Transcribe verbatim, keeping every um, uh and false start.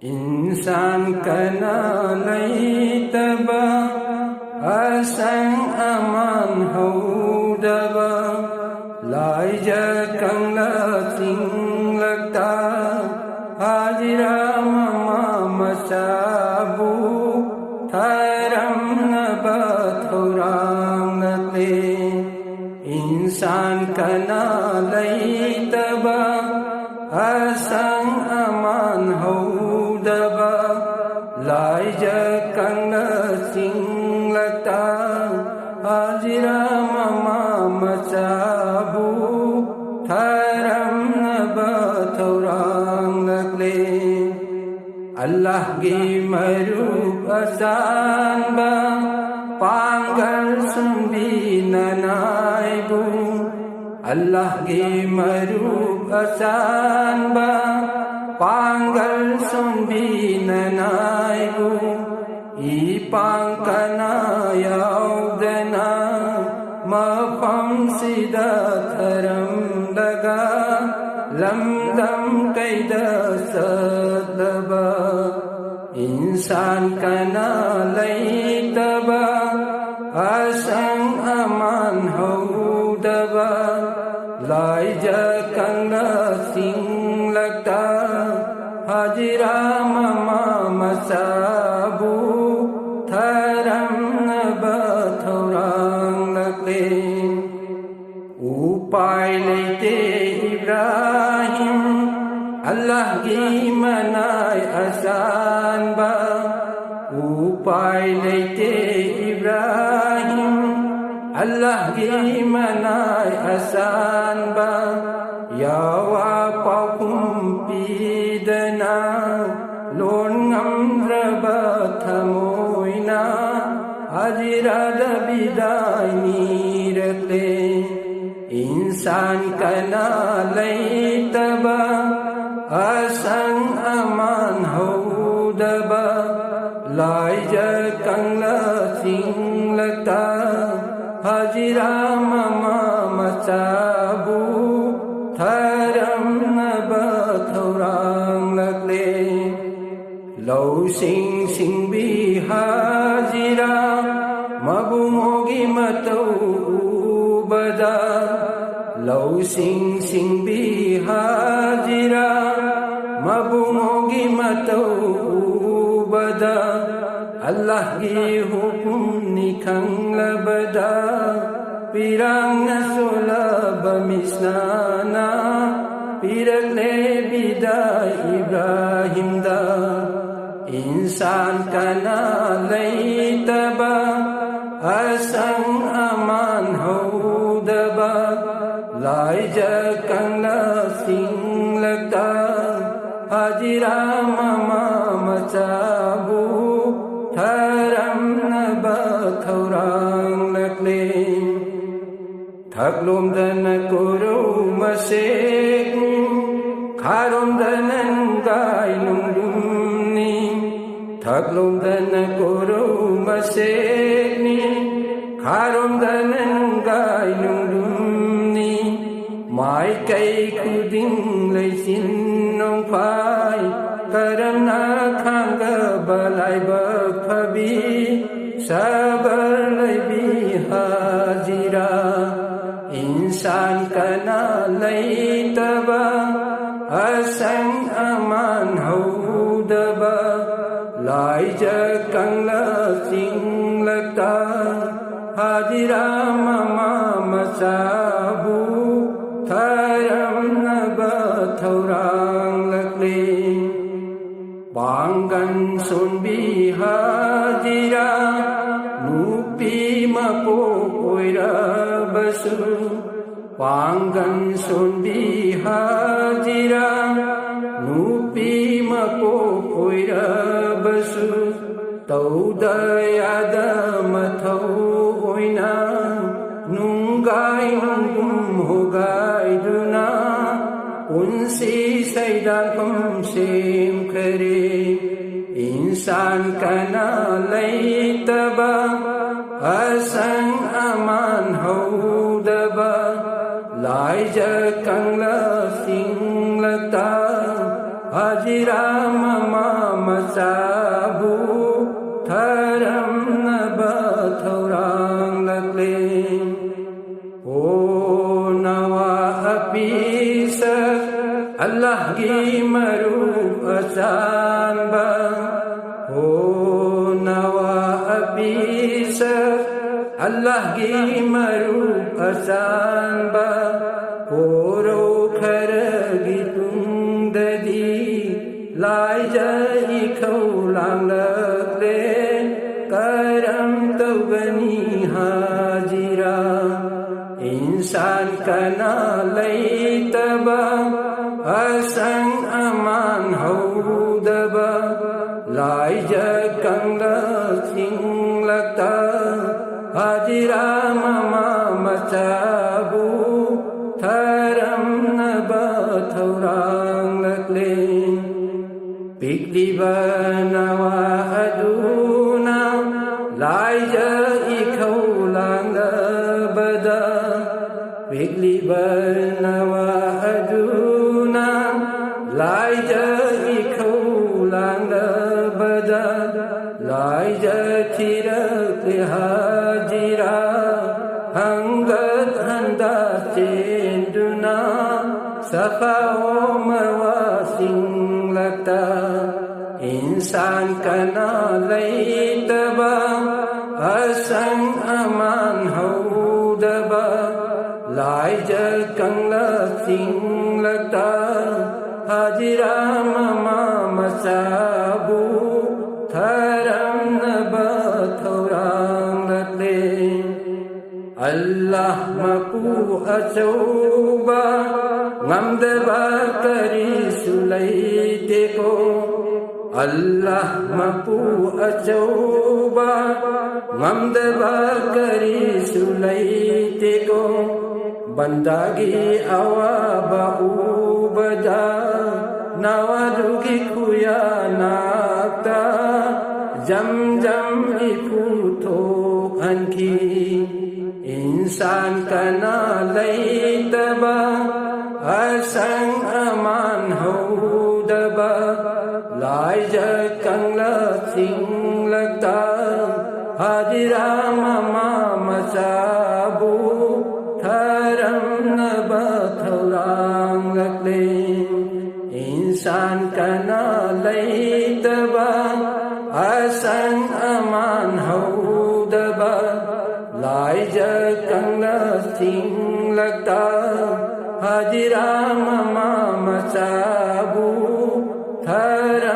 ꯏꯟꯁꯥꯟ ꯀꯅꯥ ꯂꯩꯇꯕ, ꯑꯁꯪ ꯑꯃꯥꯟ ꯍꯧꯗꯕ, ꯂꯥꯏꯖ ꯀꯪꯂꯥ ꯆꯤꯡꯂꯛꯇ, ꯍꯥꯖꯤꯔꯥ ꯃꯃꯥ ꯃꯆꯥꯕꯨ ꯊꯔꯝꯅꯕ ꯊꯧꯔꯥꯡꯂꯛꯂꯦ꯫ ꯏꯟꯁꯥꯟ ꯀꯅꯥ ꯂꯩꯇꯕ, ꯑꯁꯪ ꯑꯃꯥꯟ ꯍꯧꯗꯕ, ꯂꯥꯏꯖ ꯀꯪꯂꯥ ꯆꯤꯡꯂꯛꯇ, ꯍꯥꯖꯤꯔꯥ ꯃꯃꯥ ꯃꯆꯥꯕꯨ ꯊꯔꯝꯅꯕ ꯊꯧꯔꯥꯡꯂꯛꯂꯦ꯫ ꯑꯜꯂꯥꯍꯒꯤ ꯃꯔꯨꯞ ꯑꯆꯥꯟꯕ, ꯄꯥꯡꯒꯜ ꯁꯣꯟꯕꯤ ꯅꯅꯥꯏꯕꯨ, ꯑꯜꯂꯥꯍꯒꯤ ꯃꯔꯨꯞ ꯑꯆꯥꯟꯕ, ꯄꯥꯡꯒꯜ ꯁꯣꯟꯕꯤ ꯅꯅꯥꯏꯕꯨ, ꯏꯄꯥꯡ ꯀꯅꯥ ꯌꯥꯎꯗꯅ ꯃꯐꯝꯁꯤꯗ ꯊꯔꯝꯂꯒ ꯂꯝꯗꯝ ꯀꯩꯗ ꯆꯠꯂꯕ, ꯏꯟꯁꯥꯟ ꯀꯅꯥ ꯂꯩꯇꯕ, ꯑꯁꯪ ꯑꯃꯥꯟ ꯍꯧꯗꯕ, ꯂꯥꯏꯖ ꯀꯪꯂꯥ ꯆꯤꯡꯂꯛꯇ, ꯍꯥꯖꯤꯔꯥ ꯃꯃꯥ ꯃꯆꯥꯕꯨ ꯊꯔꯝꯅꯕ ꯊꯧꯔꯥꯡꯂꯛꯂꯦ꯫ ꯎꯄꯥꯏ ꯂꯩꯇꯦ ꯏꯕ꯭ꯔꯥꯍꯤꯝ, ꯑꯜꯂꯥꯍꯒꯤ ꯃꯅꯥꯏ ꯑꯆꯥꯟꯕ꯫ ꯎꯄꯥꯏ ꯂꯩꯇꯦ ꯏꯕ꯭ꯔꯥꯍꯤꯝ, ꯑꯜꯂꯥꯍꯒꯤ ꯃꯅꯥꯏ ꯑꯆꯥꯟꯕ꯫ ꯌꯥꯋꯥ ꯄꯥꯎꯈꯨꯝ ꯄꯤꯗꯅ, ꯂꯣꯟ ꯉꯝꯗ꯭ꯔꯕ ꯊꯃꯣꯏꯅ ꯍꯥꯖꯤꯔꯥꯗ ꯕꯤꯗꯥꯏ ꯅꯤꯔꯛꯂꯦ꯫ ꯏꯟꯁꯥꯟ ꯀꯅꯥ ꯂꯩꯇꯕ, ꯑꯁꯪ ꯑꯃꯥꯟ ꯍꯧꯗꯕ, ꯂꯥꯏꯖ ꯀꯪꯂꯥ ꯆꯤꯡꯂꯛꯇ, ꯍꯥꯖꯤꯔꯥ ꯃꯃꯥ ꯃꯆꯥꯕꯨ ꯊꯔꯝꯅꯕ ꯊꯧꯔꯥꯡꯂꯛꯂꯦ꯫ ꯂꯧꯁꯤꯡ ꯁꯤꯡꯕꯤ ꯍꯥꯖꯤꯔꯥ, ꯃꯕꯨꯡꯉꯣꯒꯤ ꯃꯇꯧ ꯎꯕꯗ꯫ ꯂꯧꯁꯤꯡ ꯁꯤꯡꯕꯤ ꯍꯥꯖꯤꯔꯥ, ꯃꯕꯨꯡꯉꯣꯒꯤ ꯃꯇꯧ ꯎꯕꯗ꯫ ꯑꯜꯂꯥꯍꯒꯤ ꯍꯨꯀꯨꯝꯅꯤ ꯈꯪꯂꯕꯗ, ꯄꯤꯔꯥꯡꯅ ꯆꯣꯜꯂꯕ ꯃꯤꯁꯅꯥꯅ ꯄꯤꯔꯛꯂꯦ ꯕꯤꯗꯥ ꯏꯕ꯭ꯔꯥꯍꯤꯝꯗ꯫ ꯏꯟꯁꯥꯟ ꯀꯅꯥ ꯂꯩꯇꯕ, ꯑꯁꯪ ꯑꯃꯥꯟ ꯍꯧꯗꯕ, ꯂꯥꯏꯖ ꯀꯪꯂꯥ ꯆꯤꯡꯂꯛꯇ ꯍꯥꯖꯤꯔꯥ ꯃꯃꯥ ꯃꯆꯥꯕꯨ ꯊꯔꯝꯅꯕ ꯊꯧꯔꯥꯡꯂꯛꯂꯦ꯫ ꯊꯛꯂꯣꯝꯗꯅ ꯀꯣꯔꯧ ꯃꯁꯦꯛꯅꯤ, ꯈꯥꯔꯣꯝꯗꯅ ꯅꯨꯡꯒꯥꯏ ꯅꯨꯡꯗꯨꯝꯅꯤ꯫ ꯊꯛꯂꯣꯝꯗꯅ ꯀꯣꯔꯧ ꯃꯁꯦꯛꯅꯤ, ꯈꯥꯔꯣꯝꯗꯅ ꯅꯨꯡꯒꯥꯏ ꯅꯨꯡꯗꯨꯝꯅꯤ꯫ ꯃꯥꯏꯀꯩ ꯈꯨꯗꯤꯡ ꯂꯩꯆꯤꯟ ꯅꯣꯡꯐꯥꯏ, ꯀꯔꯝꯅ ꯈꯥꯡꯒꯕ ꯂꯥꯏꯕꯛ ꯐꯕꯤ, ꯁꯕꯔ ꯂꯩꯕꯤ ꯍꯥꯖꯤꯔꯥ꯫ ꯏꯟꯁꯥꯟ ꯀꯅꯥ ꯂꯩꯇꯕ, ꯑꯁꯪ ꯑꯃꯥꯟ ꯍꯧꯗꯕ, ꯂꯥꯏꯖ ꯀꯪꯂꯥ ꯆꯤꯡꯂꯛꯇ ꯍꯥꯖꯤꯔꯥ ꯃꯃꯥ ꯃꯆꯥꯕꯨ ꯊꯔꯝꯅꯕ ꯊꯧꯔꯥꯡꯂꯛꯂꯤ꯫ ꯄꯥꯡꯒꯟ ꯁꯣꯟꯕꯤ ꯍꯥꯖꯤꯔꯥ, ꯅꯨꯄꯤ ꯃꯄꯣꯛ ꯑꯣꯏꯔꯕꯁꯨ꯫ ꯄꯥꯡꯒꯟ ꯁꯣꯟꯕꯤ ꯍꯥꯖꯤꯔꯥ, ꯅꯨꯄꯤ ꯃꯄꯣꯛ ꯑꯣꯏꯔꯕꯁꯨ꯫ ꯇꯧꯗ ꯌꯥꯗ ꯃꯊꯧ ꯑꯣꯏꯅ ꯅꯨꯡꯒꯥꯏ ꯅꯨꯡꯒꯨꯝ ꯍꯣꯒꯥꯏꯗꯨꯅ ꯄꯨꯟꯁꯤ ꯁꯩꯗꯥꯡꯐꯝ ꯁꯦꯝꯈꯔꯦ꯫ ꯏꯟꯁꯥꯟ ꯀꯅꯥ ꯂꯩꯇꯕ, ꯑꯁꯪ ꯑꯃꯥꯟ ꯍꯧꯗꯕ, ꯂꯥꯏꯖ ꯀꯪꯂꯥ ꯆꯤꯡꯂꯛꯇ ꯍꯥꯖꯤꯔꯥ ꯃꯃꯥ ꯆꯥꯕꯨ ꯊꯔꯝꯅꯕ ꯊꯧꯔꯥꯡꯂꯛꯂꯦ꯫ ꯑꯣ ꯅꯋꯥ ꯑꯄꯤꯁꯛ ꯑꯜꯂꯥꯍꯒꯤ ꯃꯔꯨꯞ ꯑꯆꯥꯟꯕ, ꯑꯣ ꯅꯋꯥ ꯑꯄꯤꯁꯛ ꯑꯜꯂꯥꯍꯒꯤ ꯃꯔꯨꯞ ꯑꯆꯥꯟꯕ, ꯄꯣꯔꯧ ꯈꯔꯒꯤ ꯇꯨꯡꯗꯗꯤ ꯂꯥꯏꯖ ꯏꯈꯧ ꯂꯥꯡꯂꯛꯂꯦ꯫ ꯀꯔꯝ ꯇꯧꯒꯅꯤ ꯍꯥꯖꯤꯔꯥ? ꯏꯟꯁꯥꯟ ꯀꯅꯥ ꯂꯩꯇꯕ, ꯑꯁꯪ ꯑꯃꯥꯟ ꯍꯧꯗꯕ, ꯂꯥꯏꯖ ꯀꯪꯂ ꯆꯤꯡꯂꯛꯇ ꯍꯥꯖꯤꯔꯥ ꯃꯃꯥ ꯃꯆꯥꯕꯨ ꯊꯔꯝꯅꯕ ꯊꯧꯔꯥꯡꯂꯛꯂꯦ꯫ ꯄꯤꯛꯂꯤꯕ ꯅꯋꯥ ꯑꯗꯨꯅ ꯂꯥꯏꯖ ꯏꯈꯧ ꯂꯥꯡꯂꯕꯗ, ꯄꯤꯛꯂꯤꯕ ꯅꯋꯥ ꯑꯗꯨꯅ ꯂꯥꯏꯖ ꯏꯈꯧ ꯂꯥꯡꯂꯕꯗ, ꯂꯥꯏꯖ ꯊꯤꯔꯛꯂꯦ ꯍꯥꯖꯤꯔꯥ꯫ ꯍꯪꯒꯠ ꯍꯟꯗ ꯆꯦꯟꯗꯨꯅ ꯁꯐꯥ ꯃꯔꯋꯥ ꯆꯤꯡꯂꯛꯇ, ꯏꯟꯁꯥꯟ ꯀꯅꯥ ꯂꯩꯇꯕ, ꯑꯁꯪ ꯑꯃꯥꯟ ꯍꯧꯗꯕ, ꯂꯥꯏꯖ ꯀꯪꯂ ꯆꯤꯡꯂꯛꯇ, ꯍꯥꯖꯤꯔꯥ ꯃꯃꯥ ꯃꯆꯥꯕꯨ ꯊꯔꯝꯅꯕ ꯊꯧꯔꯥꯡꯂꯛꯂꯦ꯫ ꯑꯜꯂꯥꯍ ꯃꯄꯨ ꯑꯆꯧꯕ, ꯉꯝꯗꯕ ꯀꯔꯤꯁꯨ ꯂꯩꯇꯦꯀꯣ꯫ ꯑꯜꯂꯥꯍ ꯃꯄꯨ ꯑꯆꯧꯕ, ꯉꯝꯗꯕ ꯀꯔꯤꯁꯨ ꯂꯩꯇꯦꯀꯣ꯫ ꯕꯟꯗꯥꯒꯤ ꯑꯋꯥꯕ ꯎꯕꯗ, ꯅꯋꯥꯗꯨꯒꯤ ꯈꯨꯌꯥꯅꯥꯛꯇ ꯖꯝ ꯖꯝ ꯏꯐꯨ ꯊꯣꯛꯍꯟꯈꯤ꯫ ꯏꯟꯁꯥꯟ ꯀꯅꯥ ꯂꯩꯇꯕ, ꯑꯁꯪ ꯑꯃꯥꯟ ꯍꯧꯗꯕ, ꯍꯥꯏꯖ ꯀꯪꯂ ꯆꯤꯡꯂꯛꯇ ꯍꯥꯖꯤꯔꯥ ꯃꯃꯥ ꯃꯆꯥꯕꯨ ꯊꯔꯝꯅꯕ ꯊꯧꯔꯥꯡꯂꯛꯂꯦ꯫ ꯏꯟꯁꯥꯟ ꯀꯅꯥ ꯂꯩꯇꯕ, ꯑꯁꯪ ꯑꯃꯥꯟ ꯍꯧꯗꯕ, ꯂꯥꯏꯖ ꯀꯪꯂ ꯆꯤꯡꯂꯛꯇ ꯍꯥꯖꯤꯔꯥ ꯃꯃꯥ ꯃꯆꯥꯕꯨ ꯊꯔꯝ